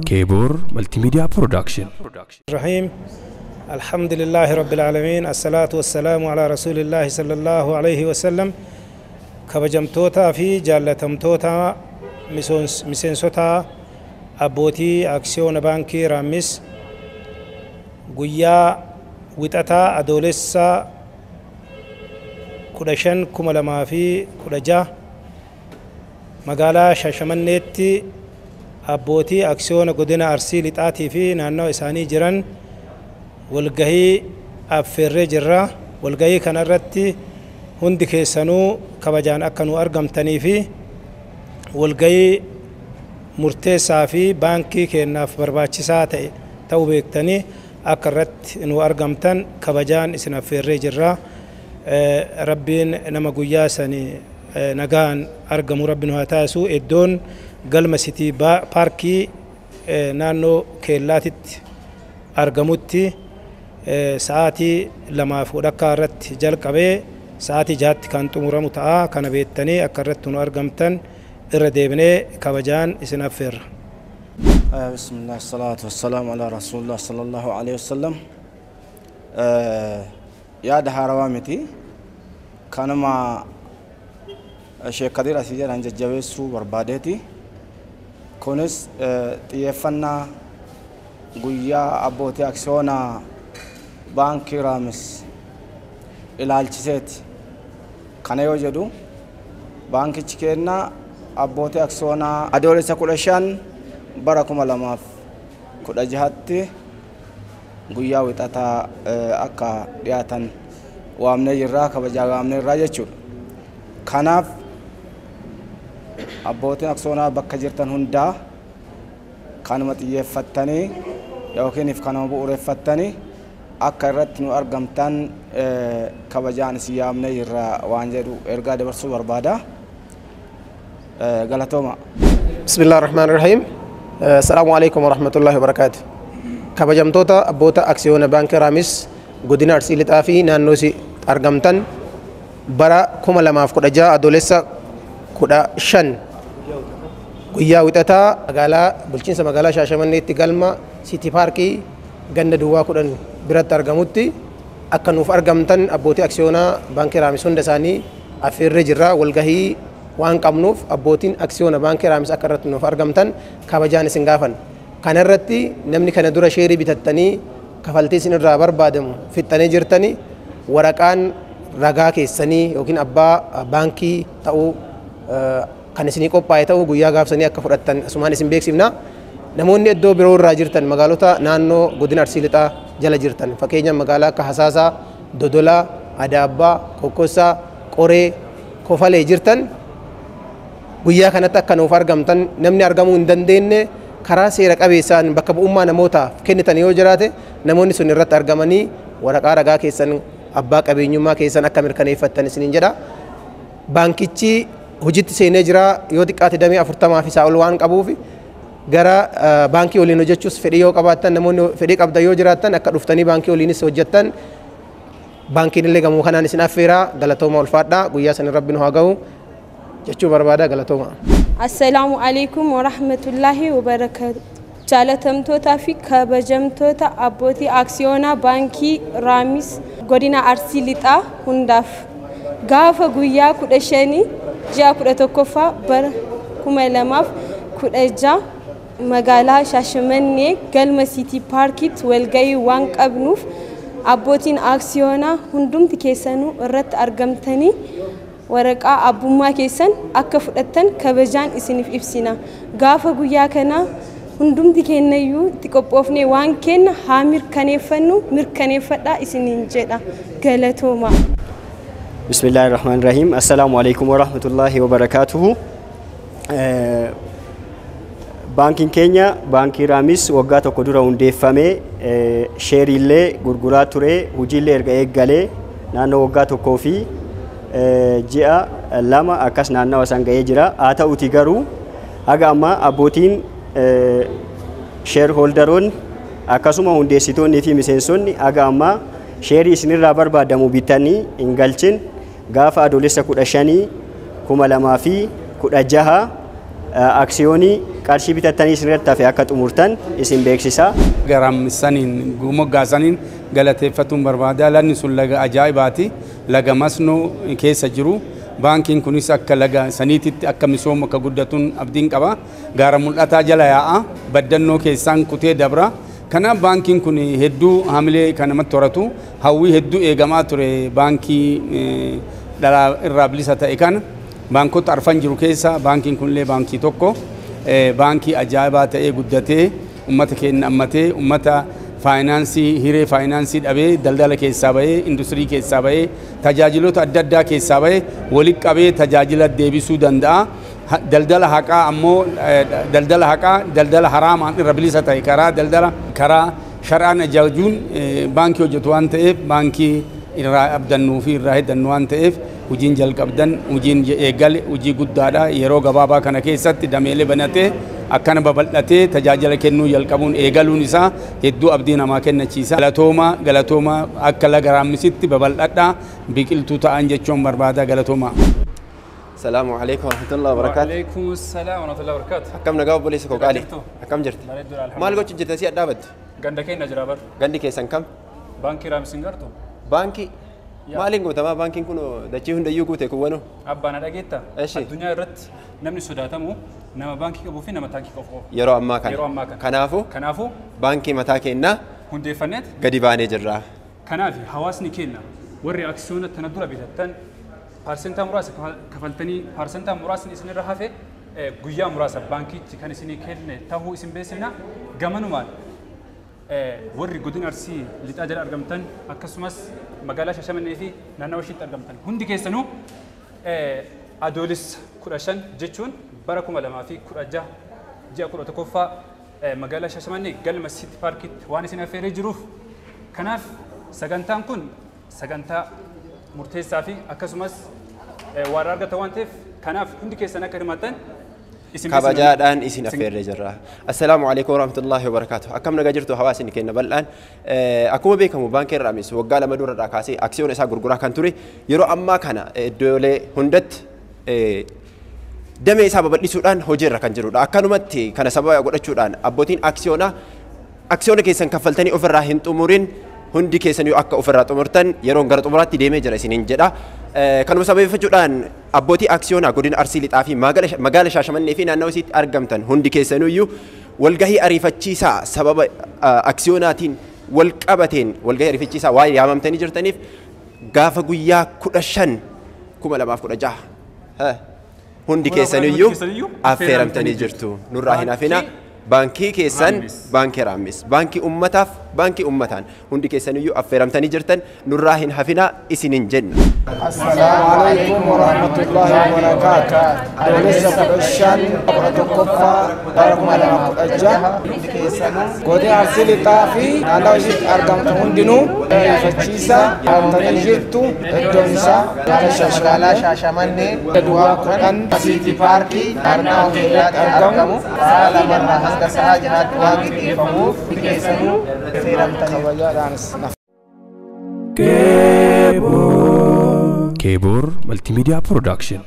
Kebor Multimedia Production. الرحيم، الحمد لله رب العالمين، الصلاة والسلام على رسول الله صلى الله عليه وسلم. Kabajamtoota fi jaallatamtoota miseensota abbootii aksiyoona baankii Raammis, guyyaa Wixataa Adoolessa 15 2016 magaalaa Shaashamanneetti abbootii aksiyoona godina Arsii Lixaatii fi naannoo isaanii jiran walgahii affeerree jirra. Walgahii kanarratti hundi keessanuu kabajaan akka nu argamtanii fi walgahii murteessaa fi baankii keenyaaf barbaachisaa ta'e ta'uu beektanii akka irratti nu argamtan kabajaan isin affeerree jirra. Rabbiin nama guyyaa sanii nagaan argamu Rabbi nu haa taasisu. Iddoon galma Sitii Paarkii naannoo Keellaatitti argamutti sa'aatii 2:30 irratti jalqabee sa'aatii 6tti kan xumuramu ta'a. Kana beektanii akka irratti nu argamtan irra deebinee kabajaan isin affeerra. بسم الله، الصلاة والسلام على رسول الله صلى الله عليه وسلم. Yaada haarawaa miti, kanuma Sheek Kadir asii jedhan jajjabeessuu barbaadeeti. Kunis xiyyeeffannaa guyyaa abbootii aksiyoonaa baankii Raamis ilaalchiseeti. Kana yoo jedhu, baankichi kenna abbootii aksiyoonaa Adoolessa 15 bara 2016tti guyyaa Wixataa akka dhiyaatan waamnee jirraa, kabajaa waamnee jirraa jechuudha. Kanaaf abbootiin aksiyoonaa bakka jirtan hundaa kanuma xiyyeeffattanii yookiin kanuma bu'uureffattanii akka irratti nu argamtan kabajaan isin yaamnee jirra waan jedhu ergaa dabarsuu barbaada. Galatooma. بسم الله الرحمن الرحيم، السلام عليكم ورحمة الله وبركاته. Kabajamtoota abboota aksiyoona baankii Raamis godina Arsii Lixaa fi naannoo isii argamtan, bara 2016 Adoolessa 15 guyyaa Wixataa magaalaa bulchiinsa magaalaa Shaashamanneetti galma Sitii Paarkii ganda duwwaa 10 biratti argamutti akka nuuf argamtan abbootii aksiyoonaa baankii Raamis hunda isaanii affeerree jirra. Walgahii waan qabnuuf abbootiin aksiyoona baankii Raamis akka irratti nuuf argamtan kabajaan isin gaafan. Kana irratti namni kana dura sheerii bitattanii kafaltii isin irraa barbaadamu fixxanii jirtanii, waraqaan ragaa keessanii yookiin abbaa baankii ta'uu kan isinii qophaa'e ta'uu guyyaa gaafsanii akka fudhattan asumaan isin beeksifna. Namoonni iddoo biroo irraa jirtan, magaalota naannoo godina Arsii Lixaa jala jirtan, fakkeenyaaf magaalaa akka Hasaasaa, Dodolaa, Adaabbaa, Kokkossaa, Qoree, Kofalee jirtan guyyaa kanatti akka nuuf argamtan, namni argamuu hin dandeenye karaa seera qabeessaan bakka bu'ummaa namootaaf kennitan yoo jiraate, namoonni sun irratti argamanii waraqaa ragaa keessan abbaa qabeenyummaa keessan akka mirkaneeffattan isiniin jedha. Baankichi hojiitti seenee jira, yoo xiqqaate damee 40 fi isaa ol waan qabuuf, gara baankii waliin hojjechuus fedhii yoo qabaattan, namoonni fedhii qabdan yoo jiraattan, akka dhuftanii baankii waliinis hojjettan baankiin illee gamoo kanaan isin affeeraa. Galatooma, ulfaadhaa. Guyyaa sanin Rabbi nu haa ga'u jechuu barbaada. Galatooma. Assalaamu alaikum warahmatullaahi wabarakaatu. Jaalatamtootaa fi kabajamtoota abbootii aksiyoonaa baankii Raamis godina Arsii Lixaa hundaaf, gaafa guyyaa 15 ji'a 11ffaa bara 2016 magaalaa Shaashamannee galma Siitii Paarkiitti walgahii waan qabnuuf, abbootiin aksiyoonaa hundumti keessanuu irratti argamtanii waraqaa abbummaa keessan akka fudhattan kabajaan isiniif ibsina. Gaafa guyyaa kanaa hundumti keenyayyuu itti qophoofnee waan kenna haa mirkaneeffannu, mirkaneeffadhaa isiniin jedha. Galatooma. بسم الله الرحمن الرحيم، السلام عليكم ورحمة الله وبركاته. Baankiin keenya baankii Raamis waggaa tokko dura hundeeffamee sheeriillee gurguraa ture. Hojiillee erga eeggalee naannoo waggaa tokkoo fi ji'a 2 akkas naannawa san ga'ee jira. Haa ta'uti garuu haga ammaa abbootiin shareholderoonni akkasuma hundeessitoonni fi miseensonni haga ammaa sheerii isinirraa barbaadamu bitanii hin galchin, gaafa Adoolessa 15 2016 Aksiyoonii qarshii bitattanii isin irratti hafe akka xumurtan isin beeksisa. Garaamsaniin moggaasaniin galateeffatuun barbaada. Lagni sun laga ajaa'ibaati. Laga masnoo keessa jiru. Baankiin kunis akka laga saniititti akka misoomu akka guddatuun abdiin qaba. Gaara mul'ataa jala yaa'a. Baddannoo keessaan kutee dabra. Kanaaf baankiin kun hedduu hamilee kan namatti horatu. Hawwii hedduu eegamaa ture baankii dhalaa irraa bilisa ta'e kana. Baankota arfan jiru keessa baankiin kunillee baankii tokko. Baankii ajaa'ibaa ta'ee guddatee uummata keenya ammatee uummata faayinaansii hiree faayinaansii dhabee daldala keessaa bahee industirii keessaa bahee tajaajiloota adda addaa keessaa bahee walitti qabee tajaajila deebisuu danda'a. Daldala haqaa ammoo daldala haqaa daldala haraamaan irra bilisa ta'e karaa daldala karaa shar'aan ajaajuun baankii hojjetu waan ta'eef baankii irraa abdannuu fi irraa heddannu waan ta'eef hojiin jalqabdan hojiin eegale hojii guddaadha. Yeroo gabaabaa kana keessatti dameelee banatee akkana babal'atee tajaajila kennuu jalqabuun eegaluun isaa hedduu abdii namaa kennachiisa. Galatooma galatooma akka laga Raammisitti babal'adhaa biqiltuu ta'an jechuun barbaada galatooma. Salaamu alaikum warahmatullahi wabarakatuh. Waalaikum salaam warahmatullahi wabarakatuh. Akkam nagaa obboleessa koo qaali? Akkam jirti? Maal gochuu jirta si dhaabattu? Ganda keenya jira bar. Gandi keessan kam? Baankii Raamisiin gartu. Baankii maaliin guutamaa baankiin kun dachii hundayyuu guute kuwwanu? Abbaa na dhageetta. Addunyaa irratti namni sodaatamu nama baankii qabuu fi nama taankii qabu qofa. Yeroo ammaa kana. Yeroo ammaa kana. Kanaafuu baankii mataa keenyaa hundeeffanneet gadi baanee jirra. Kanaaf hawaasni keenya warri aksiyoona tana dura bitattan paarsentaa muraasa kafaltanii paarsentaa muraasni isinirra hafe guyyaa muraasa baankichi kan isinii kenne tahuu isin beeksifna gamanumaan warri godina Arsii lixaa jala argamtan akkasumas magaalaa Shaashamannee fi naannawa ishiitti argamtan hundi keessanuu adoolessa 15 jechuun bara 2016 ji'a 11ffaa magaalaa Shaashamannee galma Siiti Paarkiitti waan isin affeeree jiruuf kanaaf sagantaan kun sagantaa murteessaa fi akkasumas warra argatan waan ta'eef kanaaf hundi keessan akka hirmaattan kabajaadhaan isin affeerree jirra. Assalaamu alaikum warahmatullahi wabarakatuh. Akkam nagaa jirtu hawaasni keenya bal'aan akkuma beekamu baankiin Raamis waggaa 2 durarraa kaasee aksiyoona isaa gurguraa kan ture yeroo ammaa kana iddoolee hundatti damee isaa babal'isuudhaan hojiirra kan jirudha. Akkanumatti kana sababa godhachuudhaan abbootiin aksiyoonaa aksiyoona keessan kaffaltanii ofirraa hin xumurin hundi keessan yoo akka ofirraa xumurtan yeroon gara xumuraatti deemee jira isiniin jedha. Kanuma sababeeffachuudhaan abbootii aksiyoonaa godina Arsii Lixaa fi magaala Shaashamannee fi naannawaa isiitti argamtan hundi keessanuyyuu walgahii ariifachiisaa sababa aksiyoonaatiin wal qabateen walgahii ariifachiisaa waan yaamamtanii jirtaniif gaafa guyyaa 15 2016 hundi keessanuyyuu affeeramtanii jirtu. Nurraa hin hafina. Baankii keessan baankii Raamis baankii ummataaf baankii ummataan hundi keessaniyyuu affeeramtanii jirtan nurraa hin hafinaa isiniin jenna. Assalaamu alaikum warahmatullahi wabarakaatuh. Adoolessa 15 11ffaa bara 2016 godina Arsii Lixaa fi naannawa ishiitti argamtu hundinuu ariifachiisa argamtanii jirtu. Iddoon isaa magaalaa Shaashamannee duwwaa 10 Siiti Paarkii naannawa hoteelaatti argamu sa'a 2 hanga sa'a 6tti waan gaggeeffamuuf keessanuu affeeramtanii kabajaadhaanis. Kebor Multimedia Production.